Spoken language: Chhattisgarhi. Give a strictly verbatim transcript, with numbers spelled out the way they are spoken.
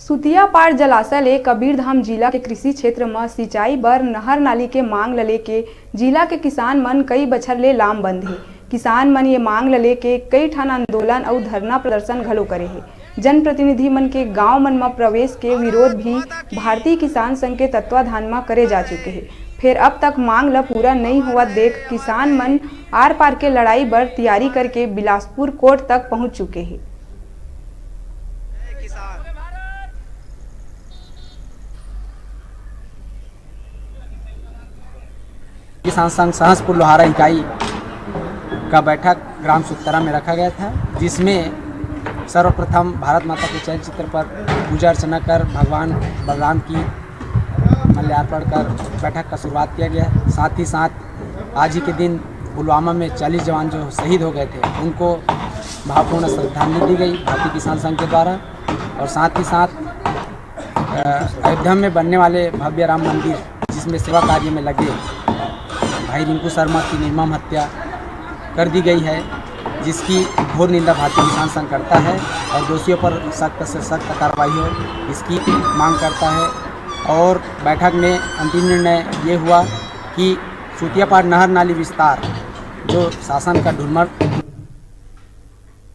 सुतियापार जलाशय ले कबीरधाम जिला के कृषि क्षेत्र म सिंचाई बर नहर नाली के मांग ल लेके जिला के किसान मन कई बछर ले लामबंद हे। किसान मन ये मांग ल लेके कई ठन आंदोलन अउ धरना प्रदर्शन घलो करे हे। जनप्रतिनिधि मन के गांव मन म प्रवेश के विरोध भी भारतीय किसान संघ के तत्वाधान म करे जा चुके हे। फेर अब तक मांग ल पूरा नइ होवत देख किसान मन आर पार के लड़ाई बर तैयारी करके बिलासपुर कोर्ट तक पहुंच चुके हे। किसान संघ सहसपुर लोहारा इकाई का बैठक ग्राम सुकतरा में रखा गया था, जिसमें सर्वप्रथम भारत माता के चलचित्र पर पूजा अर्चना कर भगवान बलराम की माल्यार्पण कर बैठक का शुरुआत किया गया। साथ ही साथ आज ही के दिन पुलवामा में चालीस जवान जो शहीद हो गए थे, उनको भावपूर्ण श्रद्धांजलि दी गई भारतीय किसान संघ के द्वारा। और साथ ही साथ अ, अयोध्या में बनने वाले भव्य राम मंदिर, जिसमें सेवा कार्य में लगे भाई रिंकू शर्मा की निर्मम हत्या कर दी गई है, जिसकी घोर निंदा भारतीय किसान संघ करता है और दोषियों पर सख्त से सख्त कार्रवाई हो, इसकी मांग करता है। और बैठक में अंतिम निर्णय ये हुआ कि सुतियापार नहर नाली विस्तार जो शासन का ढुलमर